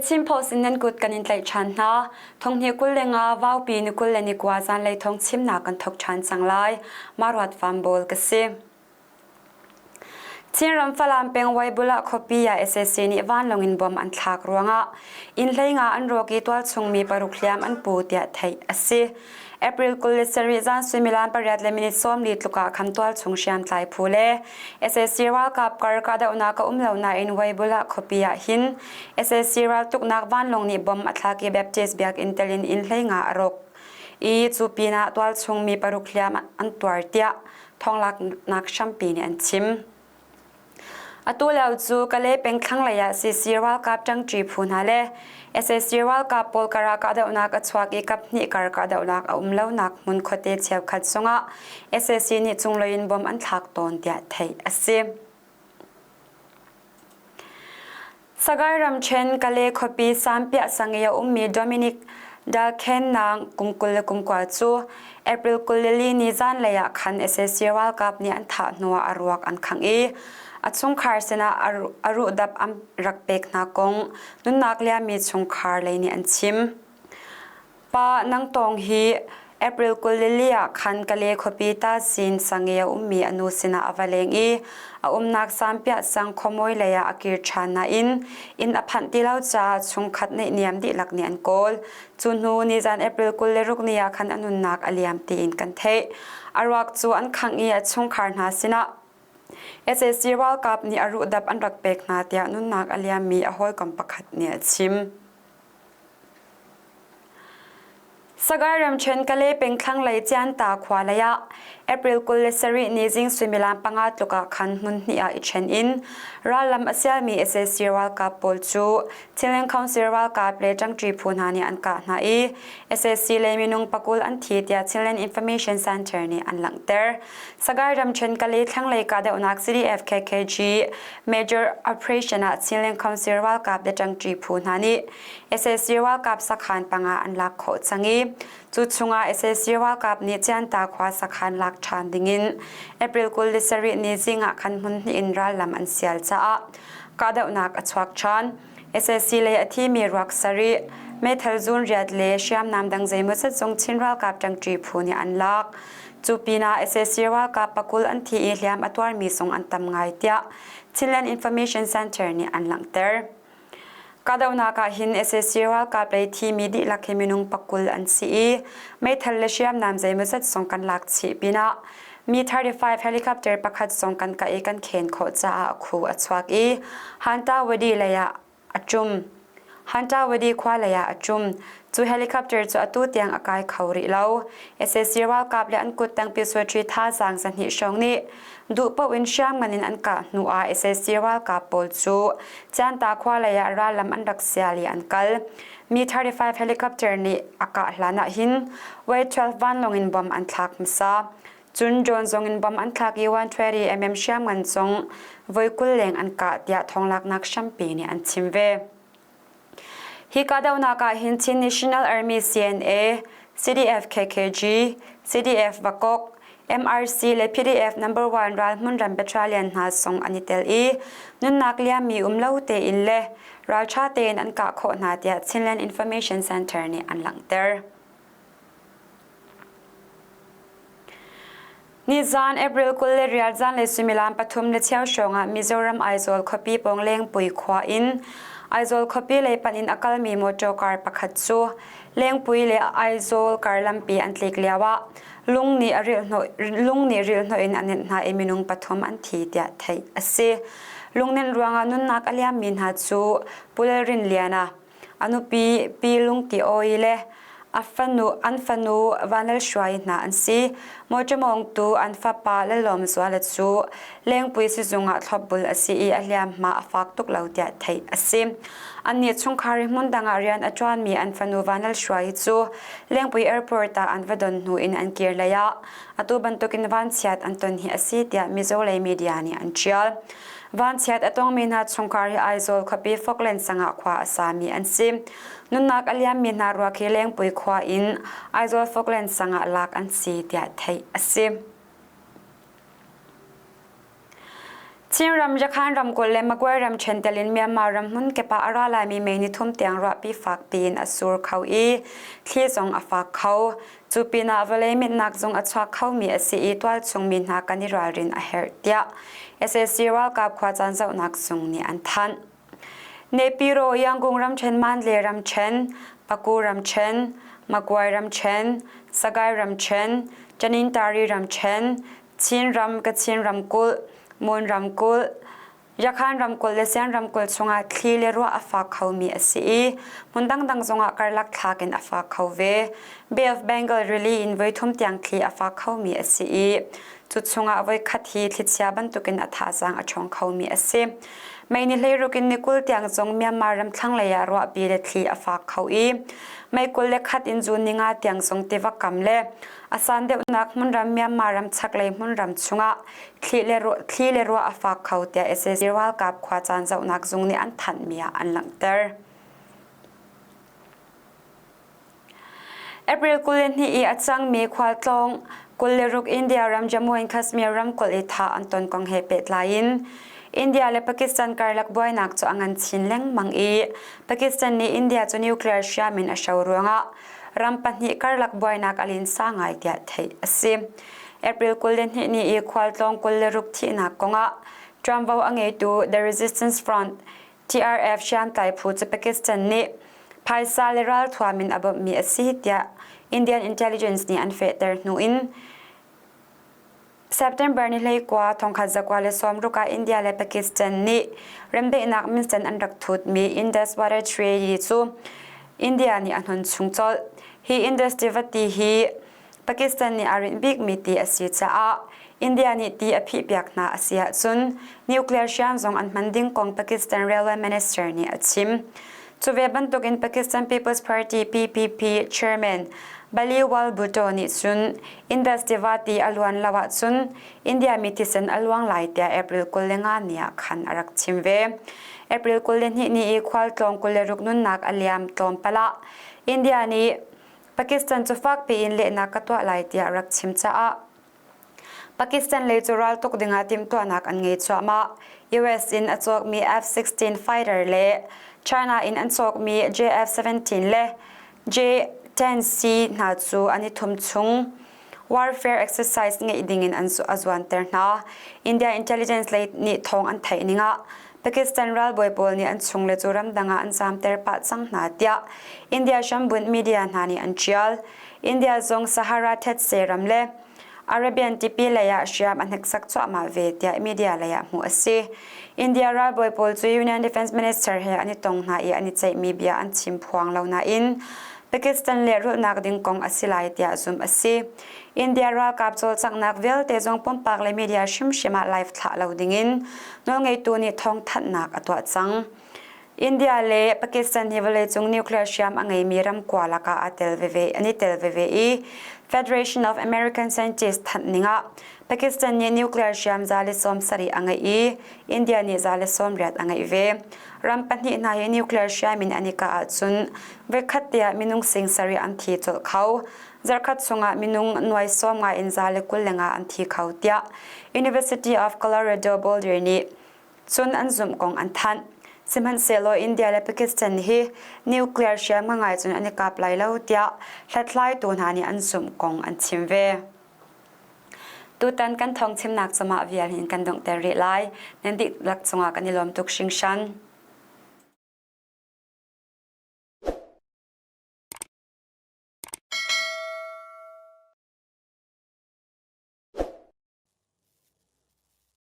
The Chin Post in nan kut kan in tlaih ṭhan hna. Thonghni 25 vaupi ni 29 zanlei thong chimnak kan thok ṭhan cang lai. Maruat Fambawl ka si. Chinram Falam peng Waibula khuapi ah sac nih vanlawng in bom an thlak ruangah inn hleinga an rawk i tualchung mi paruk hliam an pu tiah theih a si. April 27 zan suimilam pariat le minute 40 tluk ah khan tualchung hriamtlai phu le sac ralkap kar kahdohnak a um lo nain Waibula khuapi ah hin sac raltuknak vanlawng nih bom a thlak i Baptist biakinn tel in inn hleinga a rawk i cu pinah tualchung mi paruk hliam an tuar tiah thawnglaknak hrampi nih an chim. Atu lio cu Kalay peng thlanglei ah CC ralkap ṭangṭi phu hna le sac ralkap pawl karah kahdohnak a chuak i kaphnih kar kahdohnak a um lonak hmun khuate cheukhat zongah sac nih cunglei in bom an thlak tawn tiah theih a si. Sagaing ramṭhen Kalay khuapi Sampiah sang i a ummi Dominic Dalkhen Nang kum 29 cu April 24 ni zanlei ah khan sac ralkap nih an thah hnuah a ruak an khangh i a chungkhar sinah a ruhdap an rak pek hna kong nunnak liammi chungkhar lei nih an chim. Pa Nang Tawng hi April 24 ah khan Kale khuapi Tasin sang i a ummi a nu sinah a va leng i a umnak Sampiah sang khuamawi lei ah a kir ṭhan nain inn a phanh ti lo caah chungkhat naihniam dihlak nih an kawl. Cu hnu nizan April 26 ni ah khan a nunnak a liam tiin kan theih. A ruak cu an khangh i a chungkhar hna sinah sac ralkap nih a ruhdap an rak pek hna tiah nunnak a liammi a hawikom pakhat nih a chim. Sagaing ramṭhen Kalay peng thlanglei Cianta khua lei ah April 27 ni zing suimilam panga tluk ah khan hmun hnih ah i ṭhen in rallam a sialmi sac ralkap pawl cu Chinland Council ralkap le ṭangṭi phu hna nih an kah hna i sac lei minung pakul an thi tiah Chinland Information Center nih an langhter. Sagaing ramṭhen Kalay thlanglei kahdohnak CDF KKG Major Operation ah Chinland Council ralkap le ṭangṭi phu hna nih sac ralkap sakhan panga an lak khawh cang i cu chungah sac ralkap nih Cianta khua sakhan lak ṭhan dingin April 27 ni zing ah khan hmun hnih in rallam an sial caah kahdohnak a chuak ṭhan. sac lei a thimi ruak sarih meithal zun riat le hriamnam dang zeimawzat zong Chin ralkap ṭangṭi phu nih an lak. Cu pinah sac ralkap pakul an thi i hliam a tuarmi zong an tam ngai tiah Chinland Information Center nih an langhter. Kahdohnak ah hin sac ralkap lei thimi dihlak hi minung pakul an si i meithal le hriamnam zeimawzat zong kan lak chih pinah Mi-35 helicopter pakhat zong kan kah i kan khen khawh caah a khu a chuak i Hantawady lei ah a ṭum. Hantawady khua lei ah a ṭum. Cu helicopter cu atu tiang a kai kho rih lo. Sac ralkap le an kuttang pyusawṭhi thazaang zahnih hrawng nih duh paoh in hriamngan in an kah hnu ah sac ralkap pawl cu Cianta khua lei ah rallam an rak sial i an kal. Mi-35 helicopter nih a kah hlan ah hin Y-12 vanlawng in bom an thlak hmasa. Cun drone zong in bom an thlak i 120 mm hriamngan zong voi 20 leng an kah tiah thawnglaknak hrampi nih an chim ve. Hi kahdohnak ah hin Chin National Army CNA, CDF KKG, CDF Vakok, MRC le PDF number 1 ralhmun ram battalion hna zong an i tel i nunnak liammi um lo tein le ralṭha tein an kah khawh hna tiah Chinland Information Center nih an langhter. Nizaan April 28 zanlei suimilam pathum le cheu hrawngah Mizoram Aizawl khuapi pawng Lengpui khua in Aizawl khuapi lei panh in a kalmi motor car pakhat cu Lengpui le Aizawl kar lampi an tlik lioah lung nih a lung nih rilhnawh in a nenh hna i minung pathum an thi tiah theih a si. Lungnenh ruangah nunnak a liammi hna cu Pu Lalrinliana, A nupi Pi Lungti Awi le a fanu an fanu Vanlalhruai hna an si. Mawṭaw mawngtu an fapa Lalawmzuala cu Lengpui sizung ah thlopbul a si i a hliamhma a fak tuk lo tiah theih a si. Annih chungkhar i hmun dang ah rian a ṭuanmi an fanu Vanlalhruai cu Lengpui airport ah an va don hnu in an kir lei ah atu bantukin vanchiat an ton hi a si tiah Mizo lei media nih an ṭial. Vanchiat a tongmi hna chungkhar hi Aizawl khuapi Falkland sangah khua a sami an si. Nunnak a liammi hna ruak hi Lengpui khua in Aizawl Falkland sangah lak an si tiah theih a si. Chinram, Yakhan ramkulh le Magway ramṭhen tel in Myanmar ram hmun kip ah a ra laimi May nithum tiang ruahpi fak piin a sur kho i thli zong a fak kho. Cu pinah vawlei mitnak zong a chuak khomi a si i tualchung mi hna kan i ralrin a herh tiah sac ralkap khuacaan zohnak zung nih an thanh. Nepiro Yangon ramṭhen Mandalay ramṭhen, Paku ramṭhen, Magway ramṭhen, Sagaing ramṭhen, Tanintari ramṭhen, Chinram, Kachin ramkulh, Mon ramkulh, Yakhan ramkulh le Sian ramkulh chungah thli le ruah a fak khomi a si i hmun dangdang zongah karlak thlak in a fak kho ve. Bay of Bengal rili in voithum tiang thli a fak khomi a si i cu chungah voikhat hi thlichia bantukin a thazaang a ṭhawng khomi a si. Mei ni hleiruk in ni 20 tiang zong Myanmar ram thlanglei ah ruahpi le thli a fak kho i mei 21 in June ni nga tiang zong tiva kam le A san deuhnak hmunram Myanmar ram chaklei hmunram chungah thli le ruah, thli le ruah a fak kho tiah sac ralkap khuacaan zohnak zung nih an thanhmi ah an langhter. April 22 i a cangmi khualtlawng 26 India ram Jammu and Kashmir ramkulh i thah an ton kong he pehtlai in India le Pakistan karlak buainak cu a ngan chin lengmang i Pakistan nih India cu nuclear hriam in a hro ruangah ram pahnih karlak buainak a linsa ngai tiah theih a si. April 22 ni i khualtlawng 26 thihnak kongah ṭuanvo a ngeitu The Resistance Front TRF hriamtlai phu cu Pakistan nih phaisa le ralthuam in a bawmhmi a si tiah Indian intelligence nih an fehter hnu in September ni 19 1960 ah India le Pakistan nih remdaihnak minsen an rak thutmi Indus Water Treaty cu India nih a hnon chung colh. Hi Indus tiva hi Pakistan nih a rinh bikmi ti a si caah India nih ti a phihpiak hna a si ahcun nuclear hriam zong an hman ding kong Pakistan Railway Minister nih a chim. Cu ve bantukin Pakistan People's Party PPP chairman Baliwal Bhutto nih cun Indus tiva ti a luan lo ahcun India mi thisen a luang lai tiah April 25 ni ah khan a rak chim ve. April 22 ni i khualtlawng 26 nunnak a liam tlawmpal ah India nih Pakistan cu fakpi in lehnak ka tuah lai tiah a rak chim caah Pakistan lei cu raltuk dingah timhtuahnak an ngei cuahmah. US in a cawkmi F-16 fighter le China in an cawkmi JF-17 le J-10C hna cu an i thum chung warfare exercise ngeih dingin an a zuanter hna. India intelligence lei nih thawng an theih ningah Pakistan ralbawi pawl nih an chungle cu ramdang ah an zamter pah cang hna tiah India hrambunh media hna nih an ṭial. India zong Sahara thetse ram le Arabian tipi lei ah hriam a hneksak cuahmah ve tiah media lei ah hmuh a si. India ralbawi pawl cu Union Defense Minister he an i tong hna i an i ceihmi bia an chim phuang lo nain Pakistan lehrulhnak ding kong a si lai tiah zumh a si. India ralkap cawlcanghnak vialte zong pumpak le media hrimhrim ah live thlah lo dingin nawlngeitu nih thawngthanhnak a tuah cang. India le Pakistan hi vawleicung nuclear hriam a ngeimi ram kua lakah aa tel veve, an i tel veve i Federation of American Scientists thanh ningah Pakistan nih nuclear hriam 170 a ngeih i India nih 180 a ngeih ve. Ram pahnih hna hi nuclear hriam in an i kah ahcun voikhat te ah minung sing sarih an thi colh kho. Zarkhat chungah minung nuai sawm nga in 125 an thi kho tiah University of Colorado Boulder nih cun an zumh kong an thanh. Sihmanhsehlaw India le Pakistan hi nuclear hriam ngai cun an i kap lai lo tiah hlathlaitu hna nih an zumh kong an chim ve. Tutan kan thawng chimnak cumah vial hin kan donghter rih lai. Nan dihlak cungah kan i lawm tuk hringhran.